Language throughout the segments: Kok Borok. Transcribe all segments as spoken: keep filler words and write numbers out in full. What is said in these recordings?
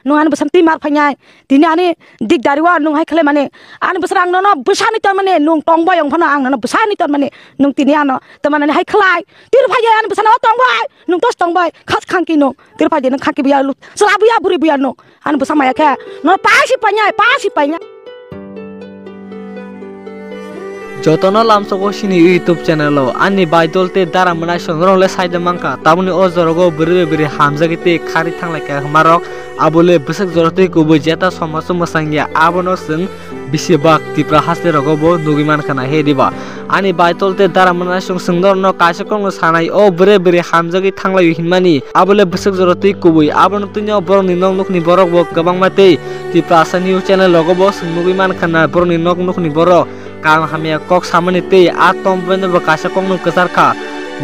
Nwng ani bwsano twi mar phainai. Tini ani dikdari o nwng hai khlai mani. Ani bwsano ang nono bwsani ton mani. Nwng tong bai wng phano ang nono bwsani ton mani. Nwng tini ano tong mani hai khlai. Twi phai ani bwsano tong bai. Nwng tos tong bai. Khas khangki nwng. Twi phai nwng khangki buya lu. Chwla buya bwrwi buya nwng. Ani bwsa maya khe. Nono pasi painai, pasi painai. Jotono lamsogo sini YouTube channel o ani baidol tei dara mwnai songrong le saide mankha, taboni o jorogo bwrwi bai bwrwi hamjagwi tei khari thanglai kha hwnmarok, abo le bwswk jora tei kubui jeta somoso mwsangya abono chwng bisi bak Tipra haste rogo bo nugwi mankha na he diba. Ani baidol tei dara mwnai song chwng norokno kaisa kokno sanai o bwrwi bwrwi hamjagwi thanglai hinmani abo le bwswk jora tei kubui abono twino borokni nok nukni borok bo kwbangma tei Tiprasa news channel rogo bo chwng nugwi mankha na borokni nok nukni borok kaham hamya kok samani tei a tom boino bo kaisa kokno kwchar kha.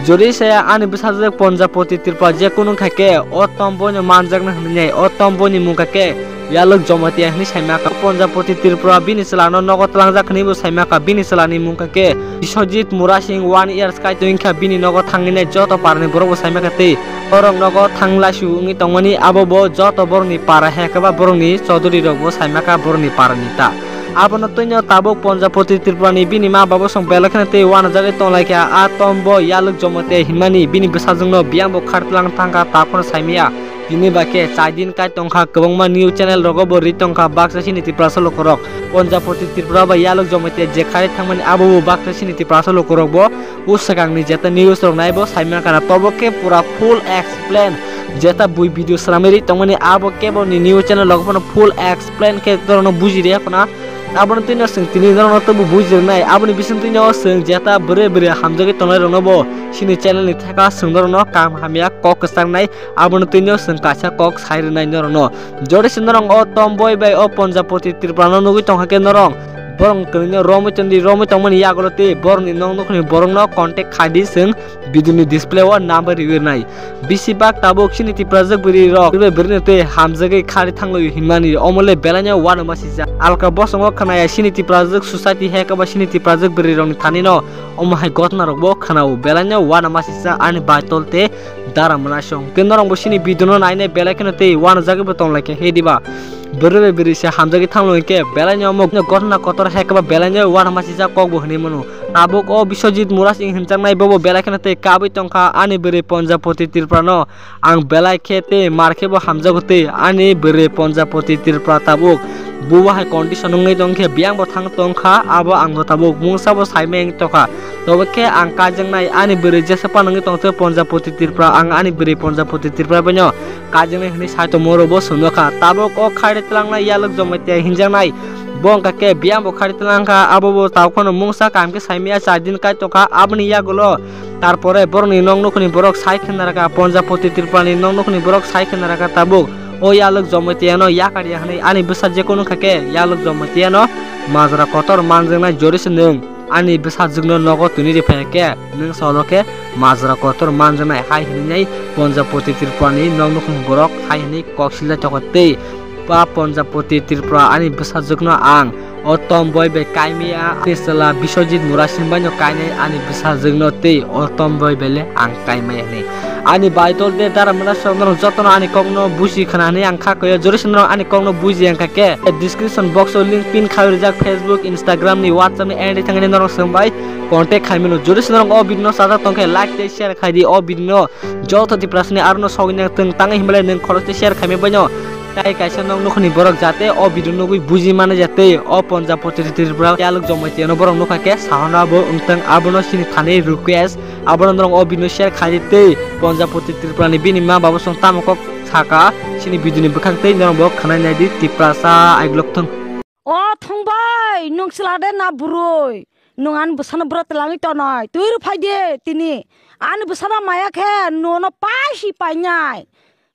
Jori saya ani bwsajwk Ponjapoti Tripura je kunu kha khe o tom boino manjakna hwnwi nai o tom boini mung kha khe Yalwk Jomotia hwnwi saima kha. Ponjapoti Tripura bini chwlano nogo tlangjak hwnwi bo saima kha. Bini chwlani mung kha khe Biswajit Murasing, one years kaitor wngkha bini nogo thangwi nai joto parani borok bo saima kha tei borok nogo thanglaisu wngwi tongmani abo bo joto borokni para hai khe ba borokni chaudhuri rok bo saima kha borokni parani ta. Abono twino tabuk Ponjapoti Tripurani bini ma babo song belai kheno tei uanajagwi tonglaikha. A tom bo Yalwk Jomotia hinmani bini bwsajwkno biyang bo khartlang thangkha, ta phano saimaya. Tini ba khe chai din kai tongkha, kwbangma news channel rogo bo ri tongkha, baksa sini Tiprasa lukurok. Ponjapoti Tripura bai Yalwk Jomotia je khai thangmani abo bo baksa sini Tiprasa lukurok bo o swkangni jeta news rok nai bo saimang kana, tobo khe pura full explain jeta bui video swnamwi ri tongmani abo kebo ni news channel rogo phano full explain khe norokno buji ri khona. Aboni twino chwng tini norokno tobo buji rwnai, aboni bising twino chwng jeta bwrwi bwrwi hamjagwi tongnai rokno bo sini channel ni thaka chwng norokno kaham hamya kok kwchang nai. Abono twino chwng kaisa kok sai rwnai norokno. Jodi se norok o tom boi bai o Ponjapoti Tripurano nugwi tongkha khe norok borok kwrwino romwi tondi, romwi tongmani yagulo tei borokni nok nukhungni borokno contact khai di chwng video ni display o number riwi rwnai. Bisi bak tabuk sini Tiprajwk bwrwi rok bwrwi bwrwino tei hamjagwi khari thanglwi hinmani omo le belaino uanama sijak. Alka bosongo khwnaya sini Tiprajwk society hai khe ba sini Tiprajwk bwrwi rokni thanino omo hai gotna rokbo khwnao belaino uanama sijak ani baitol tei dara mwnasong. Tei norokbo sini video no nainai belai kheno tei uanajagwi bo tonglaikha he diba. Bwrwi bai bwrwi se hamjagwi thanglo hinkhe belai no omo gotna kotor hai khe ba belai no uanama sijak kok bo hinwi mano. Tabuk o Biswajit Murasing hinjaknai bobo belai kheno tei kabui tongkha ani bwrwi Ponjapoti Tripura no ang belai khe tei mar khe bo hamjago tei ani bwrwi Ponjapoti Tripura tabuk bubo hai condition wngwi tongkhe biyang bo thang tongkha abo ang bo tabuk mungsa bo saimai wng tongkha. Tobo khe ang kaijaknai ani bwrwi jesa panwgwi tongtwi Ponjapoti Tripura, ang ani bwrwi Ponjapoti Tripura baino kaijaknai hwnwi sai tongmoro bo swngo kha. Tabuk o khari tlangnai Yalwk Jomotia hinjaknai bo wngkha khe biyang bo khari tlang kha, abo bo tabuk phano mungsa kaham khe saimaya char din kai tongkha. Aboni yagulo tarpore borokni nok nukhuni borok sai khna rwkha, Ponjapoti Tripurani nok nukhuni borok sai khna rwkha tabuk o Yalwk Jomotiano yakar ya hwnwi ani bwsa je kunu kha khe Yalwk Jomotiano majra kotor manjaknai jori se nwng. Ani bwsajwkno nogo twnwi rw phai khe, nwng salo khe majra kotor manjaknai hai hwnwi nai Ponjapoti Tripurani nok nukhung borok hai hwnwi kok silai tongkha tei ba Ponjapoti Tripura ani bwsajwkno ang o tom boi bai kaimaya, ani chwla Biswajit Murasing baino kainai ani bwsajwkno tei o tom boi bai le ang kaimaya hwnwi. Ani baitol de dara mwnasong norok jotono ani kokno buji khna hwnwi ang kha koyo. Jori se norok ani kokno buji ang kha khe, description box o link pin khai rijak Facebook, Instagram ni, WhatsApp ni, and thangni norok swng bai contact khai mano. Jori se norok o video no sajak tong khe like tei share khai di. O video no joto Tiprasani aro no sogwi nang twng tangwi hinmale nwng khoroksa share khai mano. Tai kaisa nok nukhuni borok jate o video nugwi buji mano jate o Ponjapoti Tripura Yalwk Jomotiano borok nukha khe sahona bo wngtang abono sini thani request. Abono norok o video share khai di tei Ponjapoti Tripurani bini ma babo song tamo kok saka sini video ni bwkhak tei norok bo khwnai nai di Tiprasa aiglok thung. O thong bai, nwng chwla de na bwrwi? Nwng ani bwsano bwrwi twlangwi tonoi. Twi rw phai de tini. Ani bwsano maya khe nono paisi painai.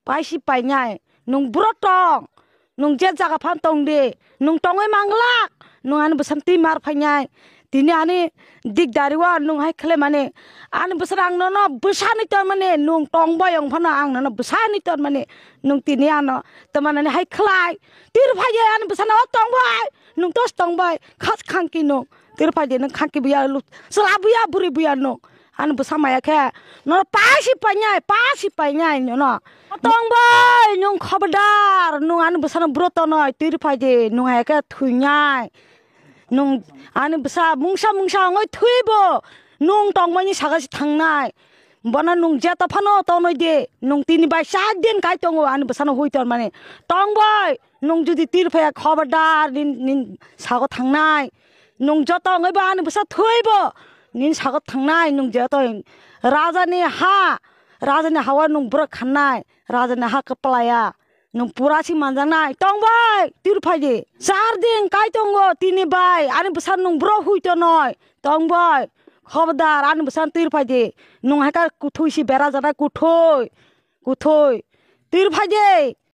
Paisi painai. Nwng bwrwi tong. Nwng je jaga phan tong de. Nwng tongwi manglak. Nwng ani bwsano twi mar phainai. Tini ani dikdari o nwng hai khlai mani. Ani bwsano ang nono bwsani ton mani. Nwng tong bai wng phano ang nono bwsani ton mani. Nwng tini ano tong mani hai khlai. Twi rw phai de ani bwsano o tong bai. Nwng tos tong bai, khas khangki nwng. Twi rw phai de nwng khangki buya lu-, chwla buya, bwrwi buya nwng. Ani bwsa maya khe nono pasi painai, pasi painai nono. Tong bai, nwng khobodar, nwng ani bwsano buro tonoi, twi rw phai di, nwng hai khe thwinai. Nwng ani bwsa mungsa mungsa wngwi thwibo, nwng tongmani saka se thangnai. Bono nwng jeto phano tonwi di, nwng tini bai char din kai tongo ani bwsano hui tonmani. Tong bai, nwng jodi twi rw phaiya khobodar, nin, nin sago thangnai. Nwng joto wngwi bo ani bwsa thwibo, nin sago thangnai, nwng jeto rajani ha, rajani hao nwng borok khannai, rajani ha kwplaya. Nwng pura si manjaknai. Tong bai, twi rw phai di. Char din kai tongo, tini bai. Ani bwsa nwng buro hui tonoi. Tong bai, khobodar, ani bwsa twi rw phai di. Nwng hai khe kuthwi si bera jana kuthwi. Kuthwi. Twi rw phai di.